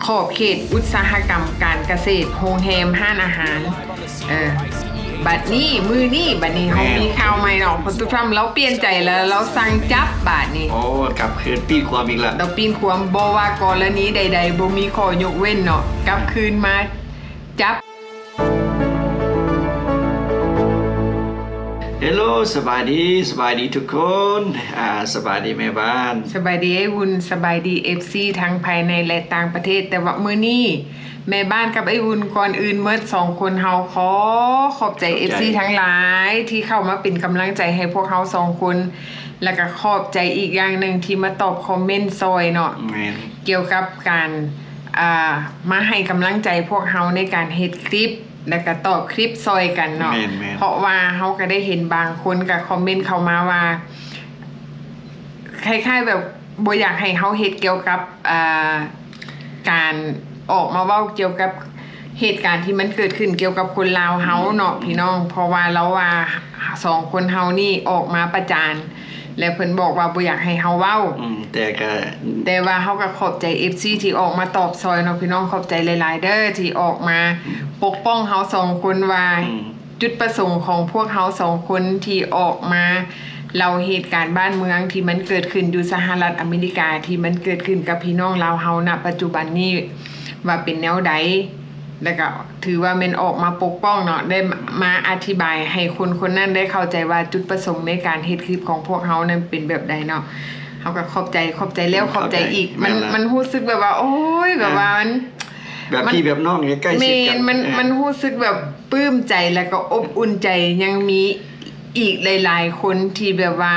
ຂອບເຂດອຸດສາຫະກຳການກະເສດ, ໂຮງແຮມ, ຮ້ານອາຫານ. ເອີ ບັດນີ້ ມື້ນີ້ ບັດນີ້ເຮົາມີຂ່າວໃໝ່ເນາະ, ເພາະ Trump ລາວປ່ຽນໃຈແລ້ວ, ລາວສັ່ງຈັບບາດນີ້. ໂອ້ ກັບຄືນປີ້ນຄວາມອີກແລ້ວ. ລາວປີ້ນຄວາມ, ບໍ່ວ່າກໍລະນີໃດໆ ບໍ່ມີຂໍ້ຍົກເວັ້ນເນາະ, ກັບຄືນມາຈັບ. Hello ສະບາຍດີ, ສະບາຍດີທຸກຄົນ. ອາ ສະບາຍດີແມ່ບ້ານ, ສະບາຍດີອ້າຍວຸນ, ສະບາຍດີ ເອັຟຊີ ທັງພາຍໃນ ແລະ ຕ່າງປະເທດ. ແຕ່ວ່າມື້ນີ້ ແມ່ບ້ານກັບອ້າຍອຸ່ນ ກ່ອນອື່ນໝົດ ສອງຄົນເຮົາຂໍຂອບໃຈ ຂອບໃຈ ເອັຟຊີ ທັງຫຼາຍທີ່ເຂົ້າມາເປັນກຳລັງໃຈໃຫ້ພວກເຮົາສອງຄົນ, ແລ້ວກໍຂອບໃຈອີກຢ່າງໜຶ່ງທີ່ມາຕອບຄອມເມັນຊ່ອຍເນາະ. ແມ່ນ. ກ່ຽວກັບການ ອ່າ ມາໃຫ້ກຳລັງໃຈພວກເຮົາໃນການເຮັດຄລິບ ແລ້ວກໍຕອບຄລິບຊ່ອຍກັນເນາະ. ແມ່ນໆ. ເພາະວ່າເຮົາກໍໄດ້ເຫັນບາງຄົນກໍຄອມເມັນເຂົ້າມາວ່າ ຄ້າຍໆແບບບໍ່ຢາກໃຫ້ເຮົາເຮັດກ່ຽວກັບ ອ່າ ການອອກມາເວົ້າກ່ຽວກັບເຫດການທີ່ມັນເກີດຂຶ້ນກ່ຽວກັບຄົນລາວເຮົາເນາະ ອືມ ພີ່ນ້ອງ, ເພາະວ່າລາວວ່າສອງຄົນເຮົານີ້ອອກມາປະຈານ ແລະ ເພິ່ນບອກວ່າບໍ່ຢາກໃຫ້ເຮົາເວົ້າ. ອືມ ແຕ່ກະ ແຕ່ວ່າເຮົາກໍຂອບໃຈ ເອັຟຊີ ທີ່ອອກມາຕອບຊ່ອຍເນາະ ພີ່ນ້ອງ, ຂອບໃຈຫຼາຍໆເດີ ທີ່ອອກມາ ອືມ ປົກປ້ອງເຮົາສອງຄົນວ່າ ອືມ ຈຸດປະສົງຂອງພວກເຮົາສອງຄົນທີ່ອອກມາເລົ່າເຫດການບ້ານເມືອງທີ່ມັນເກີດຂຶ້ນຢູ່ສະຫະລັດອາເມລິກາ ທີ່ມັນເກີດຂຶ້ນກັບພີ່ນ້ອງລາວເຮົານະປັດຈຸບັນນີ້ວ່າເປັນແນວໃດ, ແລ້ວກໍຖືວ່າແມ່ນອອກມາປົກປ້ອງເນາະ, ໄດ້ມາອະທິບາຍໃຫ້ຄົນຄົນນັ້ນໄດ້ເຂົ້າໃຈວ່າຈຸດປະສົງໃນການເຮັດຄລິບຂອງພວກເຮົານັ້ນເປັນແບບໃດເນາະ. ເຮົາກໍຂອບໃຈ, ຂອບໃຈແລ້ວ ອືມ ຂອບໃຈ ຂອບໃຈອີກ. ມັນ ແມ່ນລະ ມັນຮູ້ສຶກແບບວ່າ ໂອ້ຍ ແບບວ່າ ອ່າ ມັນ ແບບພີ່ແບບນ້ອງໃກ້ໆ ແມ່ນ ກັນ ມັນ ເອີ ມັນຮູ້ສຶກແບບ ປຶ້ມໃຈ ແລ້ວກໍອົບອຸ່ນໃຈ, ຍັງມີອີກຫຼາຍໆຄົນທີ່ແບບວ່າ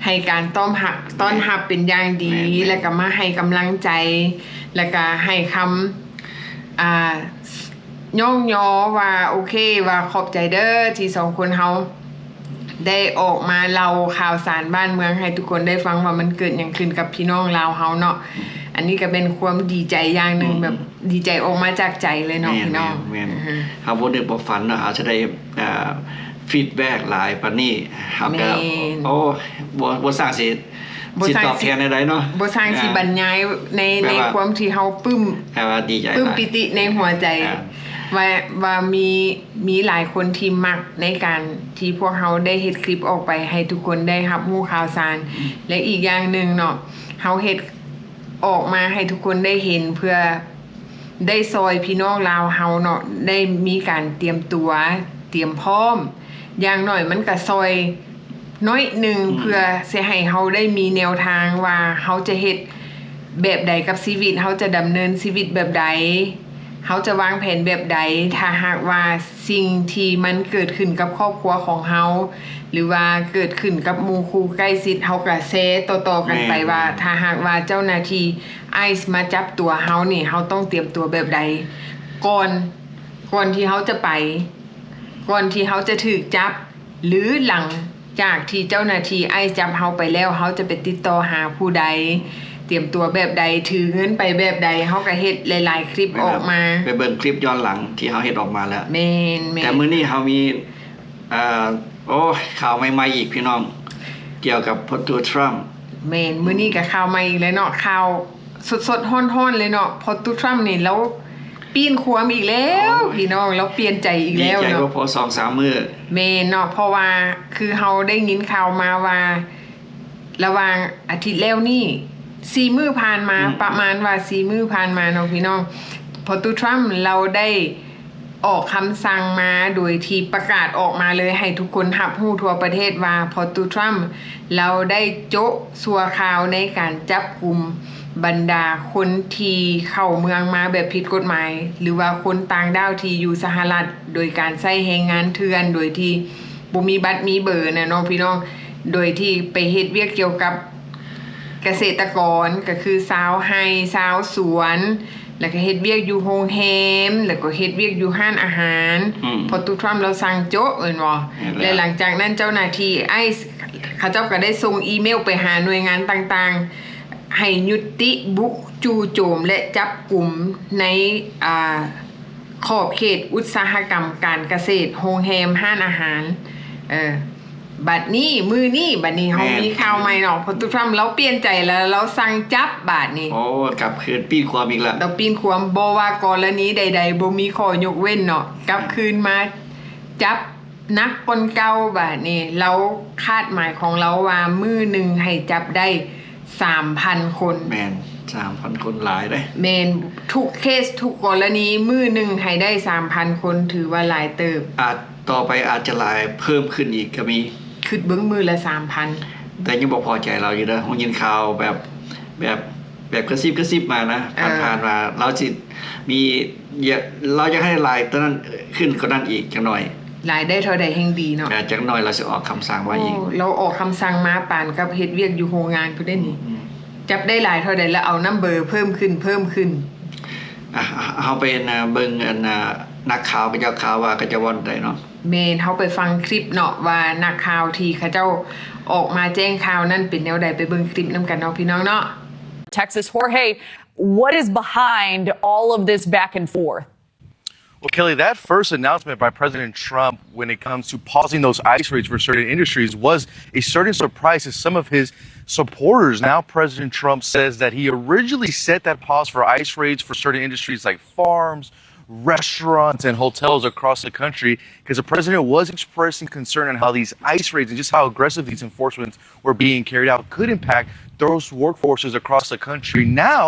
ໃຫ້ການຕ້ອນຮັບ ແມ່ນ ຕ້ອນຮັບເປັນຢ່າງດີ ແມ່ນໆ ແລ້ວກໍມາໃຫ້ກຳລັງໃຈ ແລ້ວກໍໃຫ້ຄຳ ອ່າ ຍ້ອງຍໍວ່າ ໂອເຄ ວ່າຂອບໃຈເດີ ທີ່ສອງຄົນເຮົາໄດ້ອອກມາເລົ່າຂ່າວສານບ້ານເມືອງໃຫ້ທຸກຄົນໄດ້ຟັງວ່າມັນເກີດຫຍັງຂຶ້ນກັບພີ່ນ້ອງລາວເຮົາເນາະ. ອັນນີ້ກໍເປັນຄວາມດີໃຈຢ່າງໜຶ່ງ ອືມ ແບບ ດີໃຈອອກມາຈາກໃຈເລີຍເນາະ ແມ່ນ ພີ່ນ້ອງ. ແມ່ນ ເອີ ເຮົາບໍ່ນຶກບໍ່ຝັນເນາະ ເຮົາຈະໄດ້ ອ່າ ຟີດແບັກຫຼາຍປານນີ້. ເຮົາກໍ ແມ່ນ ໂອ້ ບໍ່ ບໍ່ຊ່າງຊິ ບໍ່ ຊິຕອບແທນແນວໃດເນາະ ບໍ່ຊ່າງຊິ ອ່າ ບັນຍາຍໃນ ແບບວ່າ ໃນຄວາມທີ່ເຮົາປຶ້ມ ແບບວ່າດີໃຈ ປຶ້ມປີຕິໃນຫົວໃຈ ອ່າ ວ່າ ວ່າມີ ມີຫຼາຍຄົນທີ່ມັກໃນການທີ່ພວກເຮົາໄດ້ເຮັດຄລິບອອກໄປໃຫ້ທຸກຄົນໄດ້ຮັບຮູ້ຂ່າວສານ ອືມ ແລະ ອີກຢ່າງໜຶ່ງເນາະ ເຮົາເຮັດ ອອກມາໃຫ້ທຸກຄົນໄດ້ເຫັນ ເພື່ອໄດ້ຊ່ອຍພີ່ນ້ອງລາວເຮົາເນາະ ໄດ້ມີການຕຽມຕົວ ຕຽມພ້ອມ ຢ່າງໜ້ອຍມັນກະຊ່ອຍໜ້ອຍໜຶ່ງ ອືມ ເພື່ອຊິໃຫ້ເຮົາໄດ້ມີແນວທາງວ່າເຮົາຈະເຮັດແບບໃດກັບຊີວິດ, ເຮົາຈະດຳເນີນຊີວິດແບບໃດ, ເຮົາຈະວາງແຜນແບບໃດ ຖ້າຫາກວ່າ ສິ່ງທີ່ມັນເກີດຂຶ້ນກັບຄອບຄົວຂອງເຮົາ ຫຼືວ່າເກີດຂຶ້ນກັບໝູ່ຄູ່ໃກ້ຊິດ ເຮົາກະແຊຕໍ່ໆກັນໄປ ແມ່ນ ວ່າ ຖ້າຫາກວ່າເຈົ້າໜ້າທີ່ໄອສ໌ມາຈັບຕົວເຮົານີ້ ເຮົາຕ້ອງຕຽມຕົວແບບໃດ ກ່ອນ ກ່ອນທີ່ເຮົາຈະໄປ ກ່ອນທີ່ເຮົາຈະຖືກຈັບ ຫຼື ຫຼັງຈາກທີ່ເຈົ້າໜ້າທີ່ໄອສ໌ຈັບເຮົາໄປແລ້ວ ເຮົາຈະໄປຕິດຕໍ່ຫາຜູ້ໃດ ຕຽມຕົວແບບໃດ ຖືເງິນໄປແບບໃດ ເຮົາກະເຮັດຫຼາຍໆຄລິບອອກມາ ໄປເບິ່ງຄລິບຍ້ອນຫຼັງທີ່ເຮົາເຮັດອອກມາແລ້ວ. ແມ່ນໆ ແຕ່ມື້ນີ້ເຮົາມີ ເອີ ໂອ້ຍ ຂ່າວໃໝ່ໆອີກ ພີ່ນ້ອງ ກ່ຽວກັບພໍ່ຕູ້ທຣຳ. ແມ່ນ ມື້ນີ້ກະຂ່າວໃໝ່ອີກແລ້ວເນາະ ຂ່າວສົດໆຮ້ອນໆເລີຍເນາະ ພໍ່ຕູ້ທຣຳນີ້ລາວປີ້ນຄວາມອີກແລ້ວ ໂອ້ຍ ພີ່ນ້ອງ ລາວປ່ຽນໃຈອີກແລ້ວເນາະ ດີໃຈບໍ່ພໍສອງສາມມື້. ແມ່ນເນາະ ເພາະວ່າຄືເຮົາໄດ້ຍິນຂ່າວມາວ່າ ລະຫວ່າງອາທິດແລ້ວນີ້ ສີ່ມື້ຜ່ານມາ ອືມ ປະມານວ່າສີ່ມື້ຜ່ານມາເນາະ ພີ່ນ້ອງ ພໍ່ຕູ້ທຣຳລາວໄດ້ອອກຄຳສັ່ງມາ ໂດຍທີ່ປະກາດອອກມາເລີຍ ໃຫ້ທຸກຄົນຮັບຮູ້ທົ່ວປະເທດວ່າ ພໍ່ຕູ້ທຣຳລາວໄດ້ໂຈະຊົ່ວຄາວໃນການຈັບກຸມບັນດາຄົນທີ່ເຂົ້າເມືອງມາແບບຜິດກົດໝາຍ ຫຼືວ່າຄົນຕ່າງດ້າວທີ່ຢູ່ສະຫະລັດ ໂດຍການໃຊ້ແຮງງານເຖື່ອນ ໂດຍທີ່ ບໍ່ມີບັດມີເບີນະເນາະ ພີ່ນ້ອງ ໂດຍທີ່ໄປເຮັດວຽກກ່ຽວກັບກະເສດຕະກອນ ກະຄືຊາວໄຮ່ຊາວສວນ ແລ້ວກະເຮັດວຽກຢູ່ໂຮງແຮມ ແລ້ວກໍເຮັດວຽກຢູ່ຮ້ານອາຫານ ອືມ ພໍ່ຕູ້ທຣຳລາວສັ່ງໂຈະແມ່ນບໍ່? ແມ່ນແລ້ວ ແລະ ຫຼັງຈາກນັ້ນເຈົ້າໜ້າທີ່ໄອສ໌ເຂົາເຈົ້າກະໄດ້ສົ່ງອີເມວໄປຫາໜ່ວຍງານຕ່າງໆ ໃຫ້ຍຸຕິບຸກຈູ່ໂຈມ ແລະ ຈັບກຸມໃນ ອ່າ ຂອບເຂດອຸດສາຫະກຳການກະເສດ, ໂຮງແຮມ, ຮ້ານອາຫານ, ເອີ ບັດນີ້ ມື້ນີ້ ບັດນີ້ເຮົາ ແມ່ນ ມີຂ່າວໃໝ່ເນາະ ພໍ່ຕູ້ທຣຳລາວປ່ຽນໃຈແລ້ວ ລາວສັ່ງຈັບບາດນີ້. ໂອ້ ກັບຄືນປີ້ນຂວາມອີກແລ້ວ. ລາວປີ້ນຂວາມ ບໍ່ວ່າກໍລະນີໃດໆ ບໍ່ມີຂໍ້ຍົກເວັ້ນເນາະ ກັບຄືນມາຈັບໜັກກວ່າເກົ່າບາດນີ້. ລາວຄາດໝາຍຂອງລາວວ່າມື້ໜຶ່ງໃຫ້ຈັບໄດ້ສາມພັນຄົນ. ແມ່ນ ສາມພັນຄົນຫຼາຍເດ້. ແມ່ນ ທຸກເຄສ ທຸກກໍລະນີ ມື້ໜຶ່ງໃຫ້ໄດ້ສາມພັນຄົນ ຖືວ່າຫຼາຍເຕີບ. ອາດ ຕໍ່ໄປອາດຈະຫຼາຍເພີ່ມຂຶ້ນອີກກໍມີ. ຄິດເບິ່ງມື້ລະສາມພັນ. ແຕ່ຍັງບໍ່ພໍໃຈລາວຢູ່ເດີ ຮູ້ຍິນຂ່າວແບບ ແບບ ແບບກະຊິບກະຊິບມານະ ເອີ ຜ່ານໆມາ ລາວຊິມີ ລາວຢາກໃຫ້ຫຼາຍເທົ່ານັ້ນ ຂຶ້ນກວ່ານັ້ນອີກຈັກໜ້ອຍ. ຫຼາຍໄດ້ເທົ່າໃດແຮ່ງດີເນາະ. ເອີ ຈັກໜ້ອຍລາວຊິອອກຄຳສັ່ງມາອີກ. ໂອ້ ລາວອອກຄຳສັ່ງມາປານກັບເຮັດວຽກຢູ່ໂຮງງານພຸ້ນເດ້ນີ້. ອືມ ຈັບໄດ້ຫຼາຍເທົ່າໃດ ລະເອົານຳເບີເພີ່ມຂຶ້ນ ເພີ່ມຂຶ້ນ. ອ່ະ ເຮົາໄປ ອັນ ເບິ່ງ ອັນ ນັກຂ່າວເຂົາເຈົ້າຂ່າວວ່າເຂົາເຈົ້າເວົ້າແນວໃດເນາະ. ແມ່ນ ເຮົາໄປຟັງຄລິບເນາະ ວ່ານັກຂ່າວທີ່ເຂົາເຈົ້າອອກມາແຈ້ງຂ່າວນັ້ນເປັນແນວໃດ ໄປເບິ່ງຄລິບນຳກັນເນາະ ພີ່ນ້ອງເນາະ. Texas, Jorge, what is behind all of this back and forth? Well, Kelly, that first announcement by President Trump when it comes to pausing those ICE raids for certain industries was a certain surprise to some of his supporters. Now, President Trump says that he originally set that pause for ICE raids for certain industries like farms, restaurants, and hotels across the country, 'cause the president was expressing concern on how these ICE raids and just how aggressive these enforcements were being carried out could impact those workforces across the country. Now,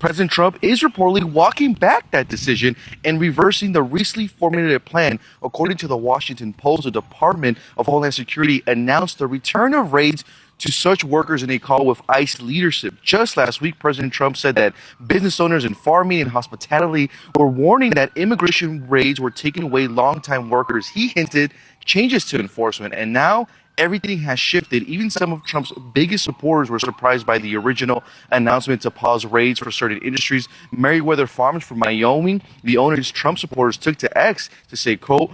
President Trump is reportedly walking back that decision and reversing the recently formulated plan. According to the Washington Post, the Department of Homeland Security announced the return of raids to such workers in a call with ICE leadership. Just last week, President Trump said that business owners in farming and hospitality were warning that immigration raids were taking away longtime workers. He hinted changes to enforcement, and now everything has shifted. Even some of Trump's biggest supporters were surprised by the original announcement to pause raids for certain industries. Meriwether Farms from Wyoming, the owner's Trump supporters took to X to say, quote,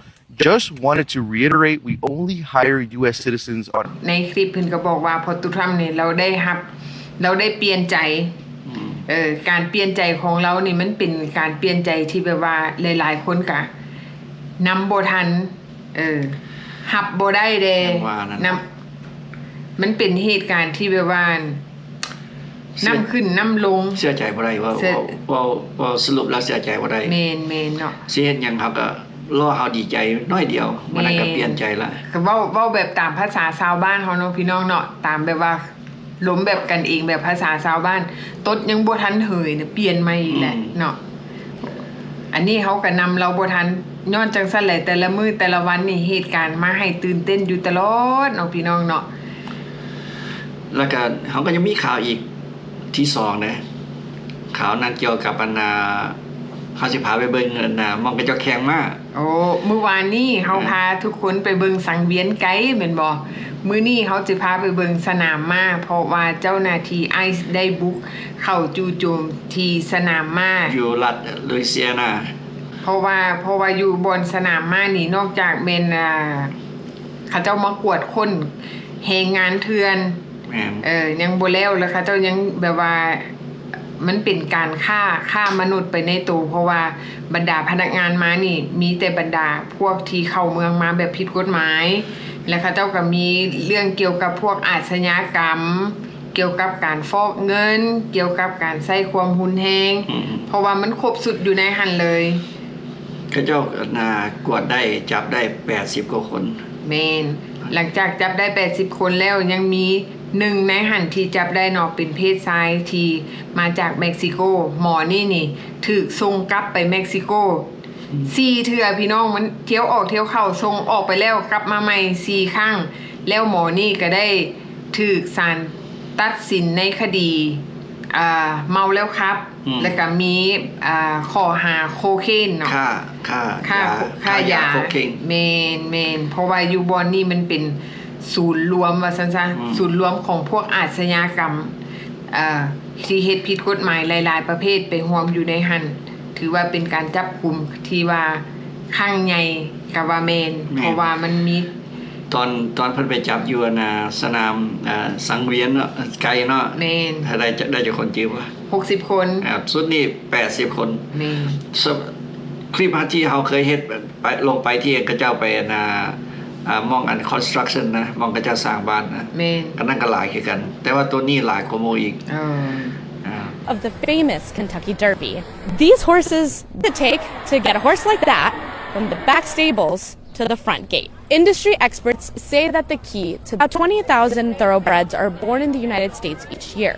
"Just wanted to reiterate, we only hire U S citizens on" ໃນຄລິບເພິ່ນກໍບອກວ່າ ພໍ່ຕູ້ທຣຳນີ້ ລາວໄດ້ຮັບ ລາວໄດ້ປ່ຽນໃຈ. ອືມ ເອີ ການປ່ຽນໃຈຂອງລາວນີ້ ມັນເປັນການປ່ຽນໃຈທີ່ແບບວ່າຫຼາຍໆຄົນກະນຳບໍ່ທັນ. ເອີ ຮັບບໍ່ໄດ້ເດ້ ຍັງວ່ານັ້ນ ນຳ ມັນເປັນເຫດການທີ່ແບບວ່າ ເສຍ ນ້ຳຂຶ້ນນ້ຳລົງ ເຊື່ອໃຈບໍ່ໄດ້ ເວົ້າ ເຊື່ອ ເວົ້າ ເວົ້າ ເວົ້າສະຫຼຸບແລ້ວເຊື່ອໃຈບໍ່ໄດ້. ແມ່ນ ແມ່ນເນາະ ຊິເຮັດຫຍັງເຮົາກໍລໍເຮົາດີໃຈໜ້ອຍດຽວ ມື້ນັ້ນກໍ ແມ່ນ ປ່ຽນໃຈລະ. ກໍເວົ້າ ເວົ້າແບບຕາມພາສາຊາວບ້ານເຮົາເນາະ ພີ່ນ້ອງເນາະ ຕາມແບບວ່າ ລົມແບບກັນເອງ ແບບພາສາຊາວບ້ານ ຕົດຍັງບໍ່ທັນເຫີຍນະ ປ່ຽນໃໝ່ອີກແຫຼະ ອືມ ເນາະ. ອັນນີ້ເຮົາກໍນຳລາວບໍ່ທັນ ຍ້ອນຈັ່ງຊັ້ນແຫຼະ ແຕ່ລະມື້ແຕ່ລະວັນນີ້ ເຫດການມາໃຫ້ຕື່ນເຕັ້ນຢູ່ຕະຫຼອດເນາະ ພີ່ນ້ອງເນາະ. ແລ້ວກໍເຮົາກໍຍັງມີຂ່າວອີກທີສອງເດ້ ຂ່າວນັ້ນກ່ຽວກັບອັນນ່າ ເຮົາຊິພາໄປເບິ່ງອັນນ່າ ໝ່ອງເຂົາເຈົ້າແຂ່ງມ້າ. ໂອ້ ມື້ວານນີ້ເຮົາ ອ່າ ພາທຸກຄົນໄປເບິ່ງສັງວຽນໄກແມ່ນບໍ່? ມື້ນີ້ເຮົາຈະພາໄປເບິ່ງສະໜາມມ້າ ເພາະວ່າເຈົ້າໜ້າທີ່ໄອສ໌ໄດ້ບຸກເຂົ້າຈູ່ໂຈມທີ່ສະໜາມມ້າ ຢູ່ລັດລຸຍຊີແອນາ. ເພາະວ່າ ເພາະວ່າຢູ່ບ່ອນສະໜາມມ້ານີ້ ນອກຈາກແມ່ນ ອ່າ ເຂົາເຈົ້າມາກວດຄົ້ນແຮງງານເຖື່ອນ ແມ່ນ ເອີ ຍັງບໍ່ແລ້ວ ແລ້ວເຂົາເຈົ້າຍັງແບບວ່າ ມັນເປັນການຄ້າ ຄ້າມະນຸດໄປໃນໂຕ ເພາະວ່າບັນດາພະນັກງານມານີ້ ມີແຕ່ບັນດາພວກທີ່ເຂົ້າເມືອງມາແບບຜິດກົດໝາຍ ແລະ ເຂົາເຈົ້າກໍມີເລື່ອງກ່ຽວກັບພວກອາຊະຍາກຳ ກ່ຽວກັບການຟອກເງິນ ກ່ຽວກັບການໃຊ້ຄວາມຮຸນແຮງ ອືມ ເພາະວ່າມັນຄົບຊຸດຢູ່ໃນຫັ້ນເລີຍ. ເຂົາເຈົ້າ ອ່າ ກວດໄດ້ ຈັບໄດ້ແປດສິບກວ່າຄົນ. ແມ່ນ ຫຼັງຈາກຈັບໄດ້ແປດສິບຄົນແລ້ວ ຍັງມີໜຶ່ງໃນຫັ້ນທີ່ຈັບໄດ້ເນາະ ເປັນເພດຊາຍທີ່ມາຈາກເມັກຊິໂກ. ໝໍນີ້ນີ້ຖືກສົ່ງກັບໄປເມັກຊິໂກ ອືມ ສີ່ເທື່ອ ພີ່ນ້ອງ. ມັນທ່ຽວອອກທ່ຽວເຂົ້າ ສົ່ງອອກໄປແລ້ວ ກັບມາໃໝ່ສີ່ຄັ້ງ. ແລ້ວໝໍນີ້ກໍໄດ້ຖືກສານຕັດສິນໃນຄະດີ ອ່າ ເມົາແລ້ວຂັບ ອືມ ແລ້ວກໍມີ ອ່າ ຂໍ້ຫາໂຄເຄນເນາະ ຄ້າ ຄ້າ ຄ້າ ຢາ ຄ້າຢາ ໂຄເຄນ. ແມ່ນ ແມ່ນ ເພາະວ່າຢູ່ບ່ອນນີ້ມັນເປັນສູນລວມວ່າຊັ້ນຊະ ອືມ ສູນລວມຂອງພວກອາຊະຍາກຳ ເອີ ທີ່ເຮັດຜິດກົດໝາຍຫຼາຍໆປະເພດໄປຮວມຢູ່ໃນຫັ້ນ ຖືວ່າເປັນການຈັບກຸມທີ່ວ່າຄັ້ງໃຫຍ່ກໍວ່າແມ່ນ ແມ່ນ ເພາະວ່າມັນມີ ຕອນ ຕອນເພິ່ນໄປຈັບຢູ່ອັນນ່າ ສະໜາມ ເອີ ສັງວຽນເນາະ ໄກເນາະ ແມ່ນ ໄດ້ ໄດ້ຈັກຄົນຈື່ບໍ່? ຫົກສິບຄົນ ອ່າ ຊຸດນີ້ແປດສິບຄົນ. ແມ່ນ ຄລິບທີ່ເຮົາເຄີຍເຮັດໄປ ລົງໄປທີ່ເຂົາເຈົ້າໄປອັນນ່າ ອ່າ ໝ່ອງອັນ construction ນະ ໝ່ອງເຂົາເຈົ້າສ້າງບ້ານນະ ແມ່ນ ອັນນັ້ນກໍຫຼາຍຄືກັນ ແຕ່ວ່າໂຕນີ້ຫຼາຍກວ່າໝູ່ອີກ ເອີ ອ່າ of the famous Kentucky Derby. These horses, the take to get a horse like that from the back stables to the front gate. Industry experts say that the key to how twenty thousand thoroughbreds are born in the United States each year,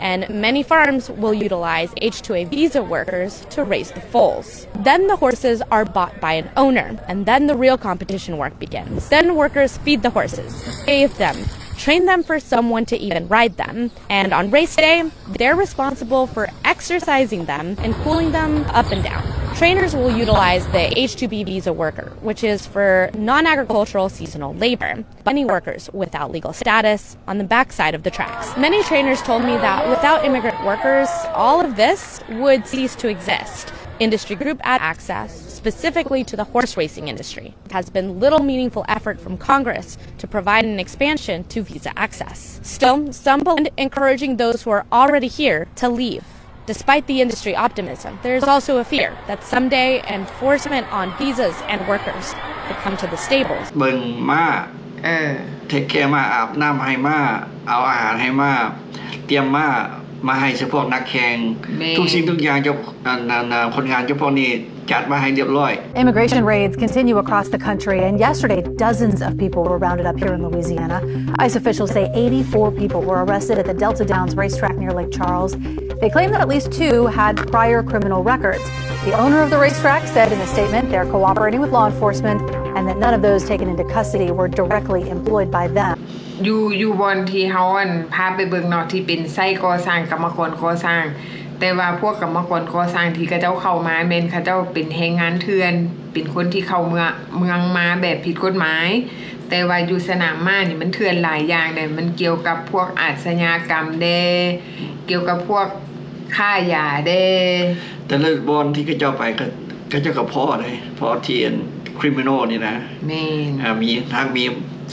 and many farms will utilize H two A visa workers to raise the foals. Then the horses are bought by an owner, and then the real competition work begins. Then workers feed the horses, bathe them, train them for someone to even ride them, and on race day, they're responsible for exercising them and cooling them up and down. Trainers will utilize the H two B visa worker, which is for non-agricultural seasonal labor, many workers without legal status, on the backside of the tracks. Many trainers told me that without immigrant workers, all of this would cease to exist. Industry group Access, specifically to the horse racing industry, has been little meaningful effort from Congress to provide an expansion to visa access. Still, some believe encouraging those who are already here to leave. Despite the industry optimism, there is also a fear that someday enforcement on visas and workers could come to the stables. ເບິ່ງມ້າ ເອີ take care ມ້າ ອາບນ້ຳໃຫ້ມ້າ ເອົາອາຫານໃຫ້ມ້າ ຕຽມມ້າມາໃຫ້ສະພວກນັກແຂ່ງ ທຸກສິ່ງທຸກຢ່າງ ຄົນງານເຈົ້າພວກນີ້ ຈັດມາໃຫ້ຮຽບຮ້ອຍ. Immigration raids continue across the country, and yesterday dozens of people were rounded up here in Louisiana. ICE officials say eighty-four people were arrested at the Delta Downs racetrack near Lake Charles. They claim that at least two had prior criminal records. The owner of the racetrack said in a statement they're cooperating with law enforcement and that none of those taken into custody were directly employed by them. ຢູ່ຢູ່ບ່ອນທີ່ເຮົາອັນພາໄປເບິ່ງເນາະ ທີ່ເປັນໄຊກໍ່ສ້າງ ກຳມະກອນກໍ່ສ້າງ ແຕ່ວ່າພວກກຳມະກອນກໍ່ສ້າງທີ່ເຂົາເຈົ້າເຂົ້າມາ ແມ່ນເຂົາເຈົ້າເປັນແຮງງານເຖື່ອນ ເປັນຄົນທີ່ເຂົ້າເມືອງເມືອງມາແບບຜິດກົດໝາຍ ແຕ່ວ່າຢູ່ສະໜາມມ້ານີ້ມັນເຖື່ອນຫຼາຍຢ່າງເດ້ ມັນກ່ຽວກັບພວກອາດສະຍາກຳແດ່ ກ່ຽວກັບພວກຄ້າຢາແດ່. ແຕ່ລະບ່ອນທີ່ເຂົາເຈົ້າໄປ ເຂົາເຈົ້າກໍພໍ້ເດ້ ພໍ້ທີ່ອັນ criminal ນີ້ນະ ແມ່ນ ອ່າ ມີທັງມີ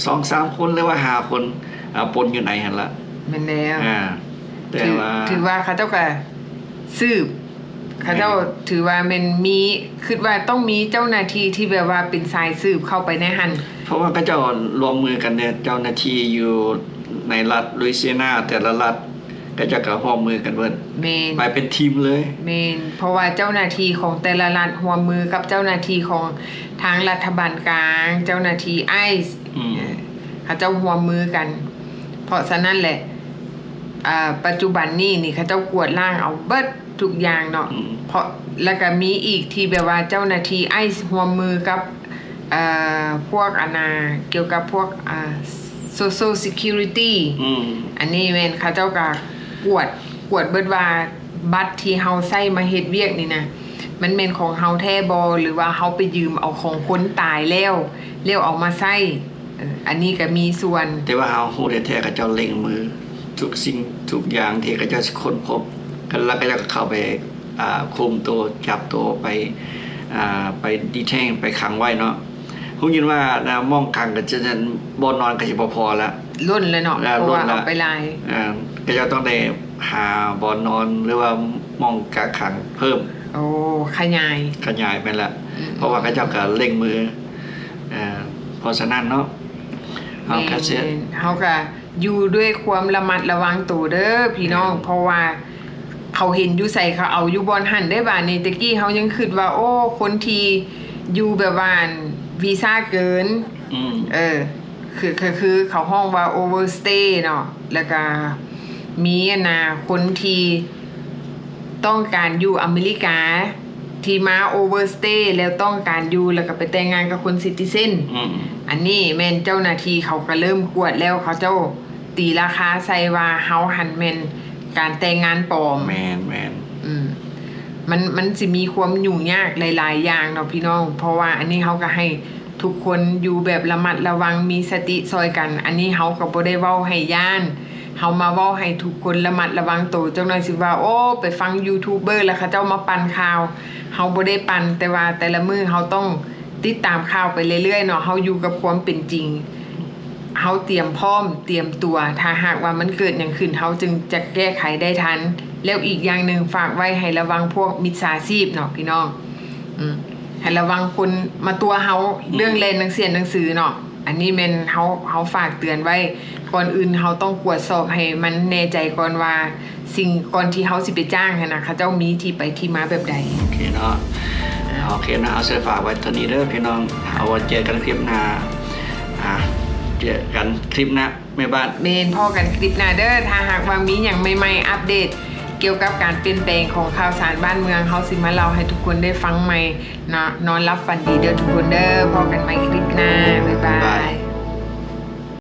ສອງສາມຄົນ ຫຼືວ່າຫ້າຄົນ ອ່າ ປົນຢູ່ໃນຫັ້ນລະ ແມ່ນແລ້ວ ອ່າ ແຕ່ວ່າ ຖືວ່າເຂົາເຈົ້າກໍສືບ ເຂົາເຈົ້າຖືວ່າແມ່ນມີ ຄິດວ່າຕ້ອງມີເຈົ້າໜ້າທີ່ທີ່ແບບວ່າເປັນສາຍສືບເຂົ້າໄປໃນຫັ້ນ ເພາະວ່າເຂົາເຈົ້າຮ່ວມມືກັນເດ້ ເຈົ້າໜ້າທີ່ຢູ່ໃນລັດ Louisiana ແຕ່ລະລັດ ເຂົາເຈົ້າກໍຮ່ວມມືກັນເບິດ ແມ່ນ ໄປເປັນທີມເລີຍ ແມ່ນ ເພາະວ່າເຈົ້າໜ້າທີ່ຂອງແຕ່ລະລັດຮ່ວມມືກັບເຈົ້າໜ້າທີ່ຂອງທາງລັດຖະບານກາງ ເຈົ້າໜ້າທີ່ ICE ເອີ ເຂົາເຈົ້າຮ່ວມມືກັນ ເພາະສະນັ້ນແຫຼະ ອາ ປັດຈຸບັນນີ້ນີ້ເຂົາເຈົ້າກວດລ້າງເອົາເບິດທຸກຢ່າງເນາະ ເພາະ ແລ້ວກໍມີອີກທີ່ແບບວ່າເຈົ້າໜ້າທີ່ ICE ຮ່ວມມືກັບ ເອີ ພວກອັນນ່າ ກ່ຽວກັບພວກ ອາ Social Security ອັນນີ້ແມ່ນເຂົາເຈົ້າກໍກວດ ກວດເບິດວ່າບັດທີ່ເຮົາໃຊ້ມາເຮັດວຽກນີ້ນະ ມັນແມ່ນຂອງເຮົາແທ້ບໍ່ ຫຼືວ່າເຮົາໄປຢືມເອົາຂອງຄົນຕາຍແລ້ວ ແລ້ວເອົາມາໃຊ້ ເອີ ອັນນີ້ກໍມີສ່ວນ ແຕ່ວ່າເຮົາຮູ້ແທ້ໆ ເຂົາເຈົ້າເລັ່ງມື ທຸກສິ່ງທຸກຢ່າງທີ່ເຂົາເຈົ້າຄົ້ນພົບ ແລ້ວເຂົາເຈົ້າກໍເຂົ້າໄປ ອ່າ ຄຸມໂຕ ຈັບໂຕ ໄປ ອ່າ ໄປ detain ໄປຂັງໄວ້ເນາະ ຮູ້ຍິນວ່າ ອ່າ ໝ່ອງຂັງກໍຈະ ບ່ອນນອນກໍຊິບໍ່ພໍລະ ລົ້ນແລ້ວເນາະ ເພາະວ່າເອົາໄປຫຼາຍ ເຂົາເຈົ້າຕ້ອງໄດ້ຫາບ່ອນນອນ ຫຼືວ່າໝ່ອງກັກຂັງເພີ່ມ ໂອ້ ຂະຫຍາຍ ຂະຫຍາຍ ແມ່ນລະ ເພາະວ່າເຂົາເຈົ້າກໍເລັ່ງມື ເພາະສະນັ້ນເນາະ ເຮົາກໍຊິ ເຮົາກໍຢູ່ດ້ວຍຄວາມລະມັດລະວັງໂຕເດີພີ່ນ້ອງ ເພາະວ່າເຂົາເຫັນຢູ່ໃສເຂົາເອົາຢູ່ບ່ອນຫັ້ນເດ້ ບາດນີ້ແຕ່ກີ້ເຮົາຍັງຄິດວ່າ ໂອ້ ຄົນທີ່ຢູ່ແບບວ່າ ວີຊາເກີນ ເອີ ຄື ຄື ຄືເຂົາຮ້ອງວ່າ overstay ເນາະ ແລ້ວກໍມີອັນນ່າ ຄົນທີ່ຕ້ອງການຢູ່ອາເມລິກາ ທີ່ມາ overstay ແລ້ວຕ້ອງການຢູ່ ແລ້ວກໍໄປແຕ່ງງານກັບຄົນ citizen ອັນນີ້ແມ່ນເຈົ້າໜ້າທີ່ເຂົາກໍເລີ່ມກວດແລ້ວ ເຂົາເຈົ້າຕີລາຄາໃສ່ວ່າເຮົາຫັ້ນແມ່ນການແຕ່ງງານປອມ ແມ່ນໆ ອືມ ມັນ ມັນຊິມີຄວາມຫຍຸ້ງຍາກຫຼາຍໆຢ່າງເນາະພີ່ນ້ອງ ເພາະວ່າອັນນີ້ເຮົາກໍໃຫ້ທຸກຄົນຢູ່ແບບລະມັດລະວັງ ມີສະຕິຊ່ອຍກັນ ອັນນີ້ເຮົາກໍບໍ່ໄດ້ເວົ້າໃຫ້ຢ້ານ ເຮົາມາເວົ້າໃຫ້ທຸກຄົນລະມັດລະວັງໂຕ ຈັກໜ້ອຍຊິວ່າ ໂອ້ ໄປຟັງຢູທູບເບີ ແລ້ວເຂົາເຈົ້າມາປັ່ນຂ່າວ ເຮົາບໍ່ໄດ້ປັ່ນ ແຕ່ວ່າແຕ່ລະມື້ເຮົາຕ້ອງຕິດຕາມຂ່າວໄປເລື້ອຍໆເນາະ ເຮົາຢູ່ກັບຄວາມເປັນຈິງ ເຮົາຕຽມພ້ອມ ຕຽມຕົວ ຖ້າຫາກວ່າມັນເກີດຫຍັງຂຶ້ນ ເຮົາຈຶ່ງຈະແກ້ໄຂໄດ້ທັນ ແລ້ວອີກຢ່າງໜຶ່ງ ຝາກໄວ້ໃຫ້ລະວັງພວກມິດສາຊີບເນາະພີ່ນ້ອງ ໃຫ້ລະວັງຄົນມາຕົວະເຮົາ ເລື່ອງແລ່ນໜັງສຽນໜັງສືເນາະ ອັນນີ້ແມ່ນເຮົາ ເຮົາຝາກເຕືອນໄວ້ ກ່ອນອື່ນເຮົາຕ້ອງກວດສອບໃຫ້ມັນແນ່ໃຈກ່ອນວ່າ ສິ່ງ ກ່ອນທີ່ເຮົາຊິໄປຈ້າງຫັ້ນນະ ເຂົາເຈົ້າມີທີ່ໄປທີ່ມາແບບໃດ. ໂອເຄເນາະ ໂອເຄເນາະ ເອົາເສື້ອຝາກໄວ້ເທົ່ານີ້ເດີພີ່ນ້ອງ ເອົາໄວ້ເຈີກັນຄລິບໜ້າ ອ່າ ເຈີກັນຄລິບໜ້າແມ່ບ້ານ. ແມ່ນ ພໍ້ກັນຄລິບໜ້າເດີ ຖ້າຫາກວ່າມີຫຍັງໃໝ່ໆ ອັບເດດກ່ຽວກັບການປ່ຽນແປງຂອງຂ່າວສານບ້ານເມືອງ ເຮົາຊິມາເລົ່າໃຫ້ທຸກຄົນໄດ້ຟັງໃໝ່ເນາະ. ນອນຫຼັບຝັນດີເດີທຸກຄົນເດີ ພໍ້ກັນໃໝ່ຄລິບໜ້າ ບາຍບາຍ.